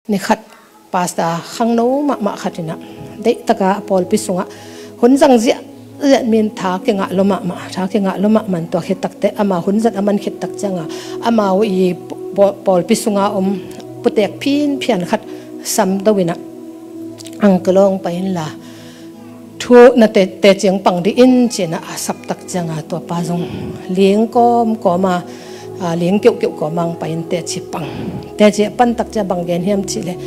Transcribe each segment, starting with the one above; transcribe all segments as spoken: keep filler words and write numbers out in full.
Ni khat pastor khangno mahmah khat in ah, deih takin a pawlpi sungah hun zang ziahziah, min tha kingah lua mahmah, tha kingah lua mahmah in, tua khit takteh ama hun zat a man khit tak ciangin amau i paw-, pawlpi sunga om putek phinphian khat sam do in ah, "Uncle aw, pai inla, thu na te, teci hong pang dih in," ci in ah a sap tak ciangin tua pa zong ling kawmkawm a, a, ling keuhkeuh kawm a hong pai in teci pang. Teci a pan tak ciang bang gen hiam cih leh,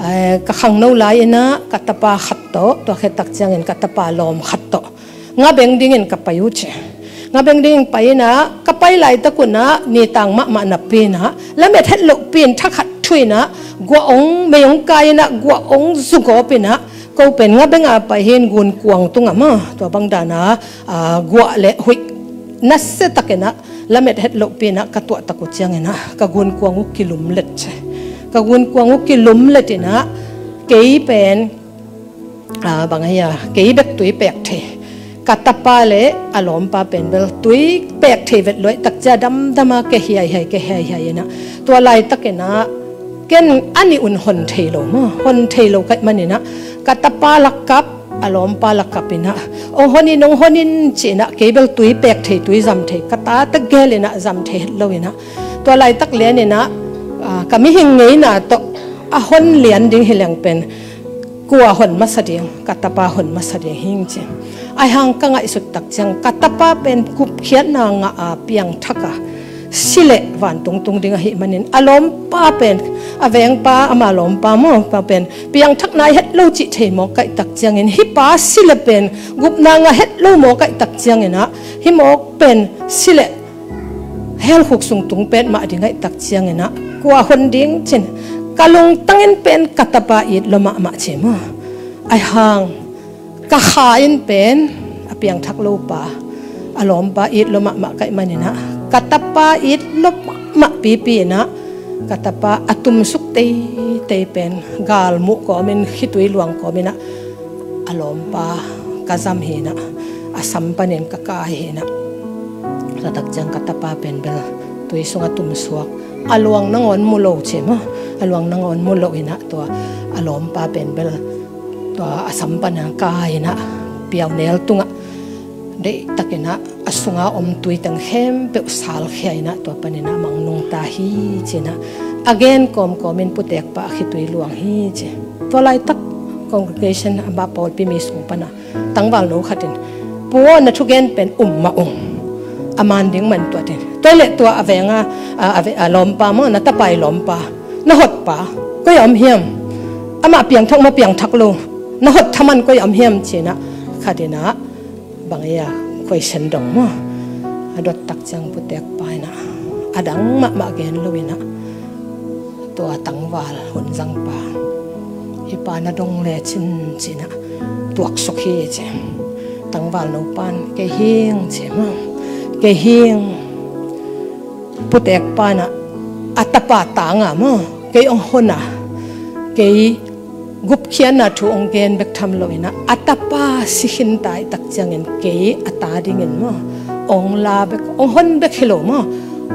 "Eh, ka khangno lai in ah ka tapa khat tawh, tua khit tak ciangin ka tapa lawm khat tawh ngabeng dingin ka pai uh," ci. "Ngabeng dingin pai in ah, ka pai laitak un ah, ni tang mahmah napi in ah, lamet het lohpi in thakhat thu in ah, guah hong, mei hong kai in ah, guah hong zugawp in ah, ko pen ngabeng a pai hi in, gunkuang tungah maw, tua bang dan a, a, guah le huih nasia takin ah lamet het lohpi in ah ka tuah tak uh ciangin ah ka gunkuang uh kilumlet," ci. "Ka gunkuang uh kilumlet in ah, kei pen, a, bang a hia, kei bek tui pek thei, ka tapa le a lawmpa pen bel tui pek thei vet lo ahih tak ciang damdam a ke hiaihiai, ke hiaihiai in ah, tua laitakin ah ken a nih un hon thei lo maw, hon thei lo ka hih manin ah, ka tapa la kap, a lawmpa la kap in ah, 'Hong hon in, hong hon in,' ci in ah, kei bel tui pek thei, tui zam thei, ka tate gel in ah zam thei het lo in ah, tua laitak lian in ah, a, ka mihing ngeina tawh a hon lian ding hi leng pen kua hon masa ding, ka tapa hon masa ding hi ing," ci. "Ahi hang ka ngaihsut tak ciang ka tapa pen gupkhiatna ngah a piangthak a, si leh vantung tung ding ahih manin, a lawmpa pen, a vengpa, ama lawmpa maw, pa pen piangthak nai het lo cih thei mawk ka hih tak ciangin, hih pa si leh pen gupna ngah het lo mawk ka hih tak ciangin ah, hih mawk pen si leh hell khuk sung tung petmah ding ahih tak ciangin ah, kua hon ding?' ci in, ka lungtang in pen ka tapa it lua mahmah," ci maw. "Ahi hang ka kha in pen a piangthak lo pa, a lawmpa it lua mahmah ka hih manin ah, ka tapa it lua mahmah pipi in ah, ka tapa a tumsuk teitei pen galmuh kawmin, khitui luang kawmin ah, a lawmpa ka zam hi in ah, a sam panin ka kai hi in ah, tua tak ciang ka tapa pen bel tui sungah tumsuak, a luang nangawn mu lo," ci maw. "A luang nangawn mu lo in ah, tua a lawmpa pen bel tua a sam panin kai in ah, piaunel tungah deih takin ah a sunga om tui teng khempeuh salkhia in ah, tua panin ah mang nungta hi," ci in ah a gen kawmkawmin putekpa a khitui luang hi, ci. Tua laitak congregation, amah pawlpi mi sung pan a tangvalno khat in, "Pu aw, na thugen pen um mah ung, a man ding mah in tuat in. Tua leh tua a veng a, a, a ve-, a lawmpa maw, na tapa i lawmpa, na hotpa koi ah om hiam? Amah piangthak maw, piangthak lo, na hot thaman koi ah om hiam?" ci in ah khat in ah bang a hia, question dong maw a dot tak ciang putekpa in ah a dang mahmah gen lo in ah, tua tangval hun zangpa, "Hih pa na dong lecin," ci in ah, "tuaksuk hi," ci. Tangvalno pan, "Kei hi ing," ci maw. "Kei hi ing." Putekpa in ah a tapa tang a maw, "Kei hong hon a, kei gupkhiatna thu hong gen bek tham lo in ah, a tapa si khin ta ahih tak ciangin kei a ta dingin maw, hong la bek, hong hon bek hi lo maw,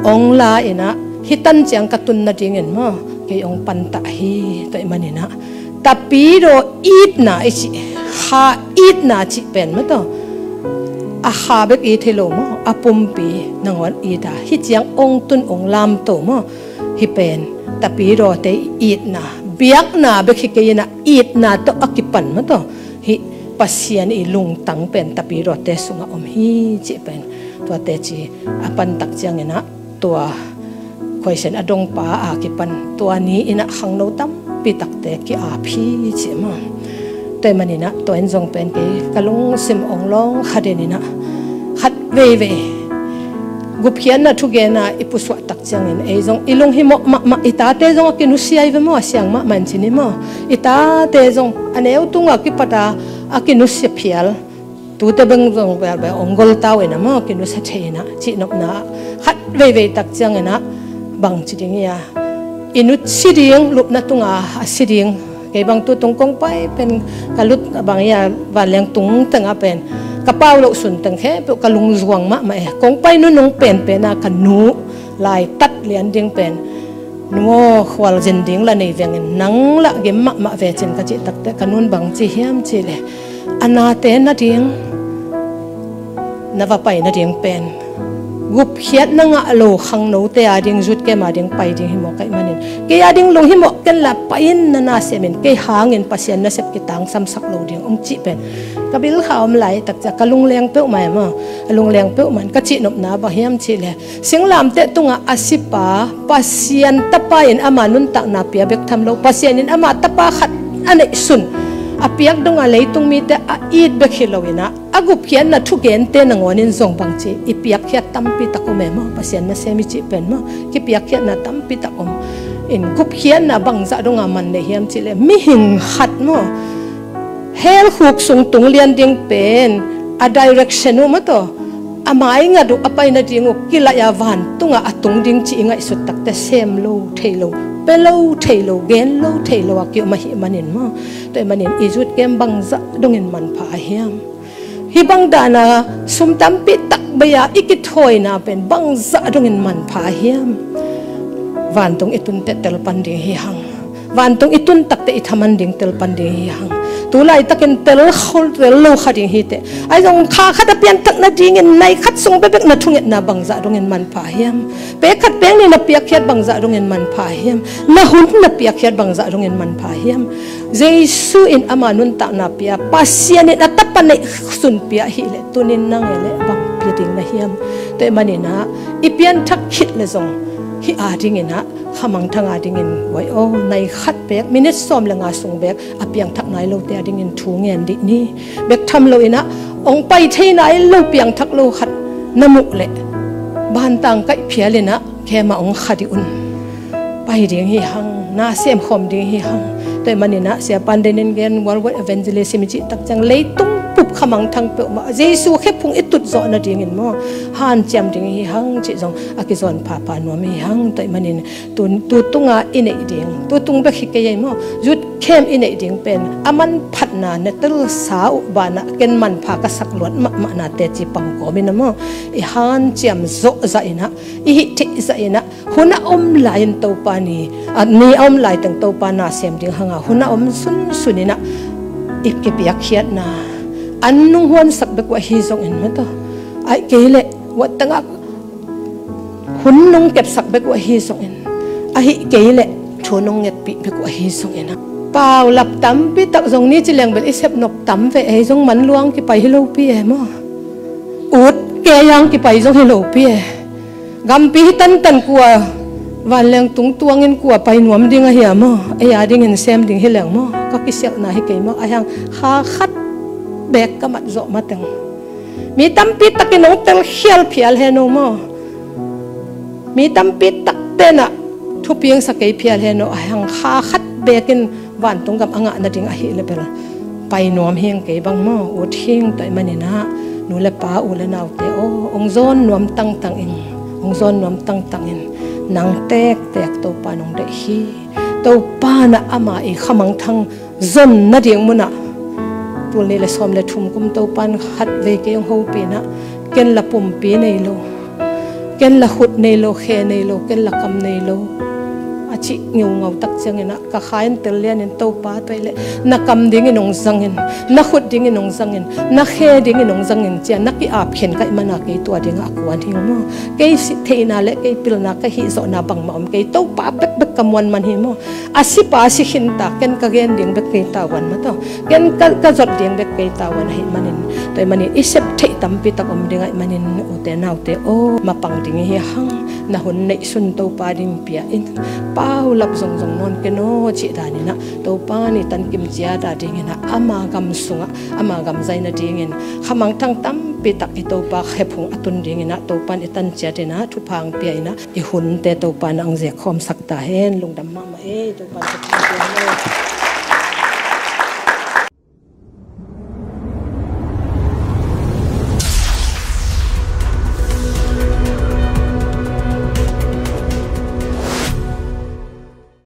hong la in ah, hih tan ciang ka tun nadingin maw, kei hong pantah hi. Tua ahih manin ah, tapidaw itna i cih, kha itna cih pen maw, tua a kha bek it hi lo maw, a pumpi nangawn it a, hih ciang hong tun, hong lamto maw, hih pen tapidawte itna, biakna bek hi kei in ah, itna tawh a kipan maw, tua hih Pasian i lungtang pen tapidawte sungah om hi, cih pen tua teci a pan tak ciangin ah, tua question a dongpa a kipan tua ni in ah khangno tampi takte ki-ap hi, ci maw. Tua ahih manin ah tua in zong pen kei ka lungsim hong lawng kha den in ah, khat veivei gupkhiatna thugen a i pusuah tak ciangin, ei zong i lunghimawh mahmah, i tate zong a kinusia hi ve maw, a siang mahmah in ci ni maw. I tate zong a neu tung a kipat a, a kinusia phial, tute beng zong bel bel hong gol ta uh in ah maw, kinusia thei in ah, cihnopna khat veivei tak ciangin ah, bangci ding hia, i nu si ding, lupna tunga a si ding. Kei bang tu tung kong pai pen, ka lut bang hia, vanleng tung tengah pen ka pau loh sun teng khempeuh ka lungzuang mahmah e. Kong pai nunung penpen a ka nu laitat lian ding pen Nu aw, khualzin ding la nei vengin, nang la gim mahmah ve cin ka cih takteh ka nun bang ci hiam cihleh, a nate nading na va pai nading pen gupkhiatna ngah lo khangnote ading, youth camp ading pai ding hi mawk ahih manin, kei ading lunghimawh ken la pai in, na na sem in, kei hangin Pasian nasep kitangsamsak lo ding ung cih pen ka bilkha om lai takcia ka lungleng peuhmah e maw. A lungleng peuhmah in ka cihnopna bang hiam cihleh, singlamteh tungah a sipa Pasian Tapa in ama nuntakna pia bek tham lo, Pasian in ama Tapa khat a neihsun a piak dongah leitung mite a it bek hi loinah, a gupkhiatna thugente nangawnin zong bangci i piakkhiat tampi tak om e maw. Pasian nasem i cih pen maw, kipiakkhiatna tampi tak om. In gupkhiatna bangzah donga man nei hiam cihleh, mihing khat maw, hell khuk sung tung lian ding pen a direction uh maw, tawh a maingat uh a pai nading uh kilaih a vantungah a tung ding cih i ngaihsut takteh sem lo thei lo, pia lo thei lo, gen lo thei lo a ki-om ahih manin maw. Tua ahih manin i youth camp bangzah dongin manpha a hiam? Hih bang dana sum tampi tak bei-a i kithawina pen bangzah dongin manpha a hiam? Vantung i tunteh tel pan ding hi hang. Vantung i tun takteh i thaman ding tel pan ding hi hang. Tu laitakin tel khol tel lo kha ding hiteh. Ahi zong kha khat a pianthak nadingin nai khat sung bekbek na thungetna bangzah dongin manpha hiam? Pek khat pek nih na piakkhiat bangzah dongin manpha hiam? Na hun na piakkhiat bangzah dongin manpha hiam? Jesu in ama nuntakna pia, Pasian in a Tapa neihsun pia ahileh tunin nang e leh bang pia ding na hiam? Tua ahih maninah i pianthak khit le zong hih adinginah khamangthang adingin guai aw, nai khat bek, minit sawm le nga sung bek a piangthak nai lote adingin thu ngen dih ni. Bek tham loinah hong pai thei nai lo piangthak lo khat na muh leh bantang kaih phialinah kemah hong kha dih un. Pai ding hi hang, na semkhawm ding hi hang. Tua ahih maninah Sia Pan Denin gen Worldwide Evangelism i cih tak ciang leitung pup khamangthang peuhmah Jesu khephung i tutzawh nadingin maw, hanciam ding hi hang cih zong a kizawn phapha nuam hi hang. Tua ahih manin tu, tu tunga i neih ding, tu tung bek hi kei ei maw, youth camp i neih ding pen a manphatna na telsa uh banah ken manpha ka sak luat mahmahna teci pangkawmin a maw, i hanciam zawh zahinah, i hih theih zahinah, hun a om lai-in Topa ni, a, ni a om laiteng Topa na sem ding hanga hun a om sunsuninah i kipiakkhiatna an nung huansak bek uh ahi zongin maw, tawh ahih kei leh wattangah hun nung kepsak bek uh ahi zongin, ahih kei leh thu nung ngetpih bek uh ahi zongin, paulap tampi tak zong ni ci leng bel i sepnop tam ve ei, zong manluang kipai hi lopi e maw, ut kei ang kipai zong hi lopi e. Gampi hi tantan kua, vanleng tung tuangin kua pai nuam ding ahi a maw, ei adingin sem ding hi leng maw, ka kisialhna hi kei maw, ahi hang kha khat bek ka mat zawh mateng mi tampi takin hong telkhial phial hen uh maw. Mi tampi tak tenah thupiangsa kei phial hen uh, ahi hang kha khat bekin vantung gam a ngah nading ahih leh bel pai nuam hing kei bang maw, ut hing. Tua ahih maninah nu le pa, u le naute aw, hong zawn nuam tangtang in, hong zawn nuam tangtang in, nang tektek Topa nong deih hi. Topa na ama i khamangthang zon nading munah tul nih le sawm le thum kum Topan khatvei kei hong hopih inah, ken la pumpi nei lo, ken la khut nei lo, khe nei lo, ken la kam nei lo a cih ngeungau tak cianginah ka kha in tel lianin Topa tua hileh na kam dingin hong zangin, na khut dingin hong zangin, na khe dingin hong zangin cia na ki-ap khin ka hih mana kei tua dingah a kuan hi maw. Kei sih theihna le kei pilna ka hih zawhna bangmah om kei, Topa bekbek ka muan man hi maw. A sipa si khinta, ken ka gen ding bek kei tavuan maw, tawh ken ka, ka zot ding bek kei tavuan ahih manin, tua ahih manin i sep theih tampi tak om ding ahih manin, ute naute aw, mapang ding hi hang. Na hun neihsun Topa ding pia in, paulap zongzong nawn ken aw cih daninah Topa ni tankim ciat adinginah ama gam sungah ama gam zai nadingin khamangthang tampi tak i Topa khephung a tun dinginah Topan i tan ciatinah thupha hong pia inah i hunte Topa na hong zekkhawmsak ta hen. Lungdam mahmah ei. Topa na ka thangpi hen ei.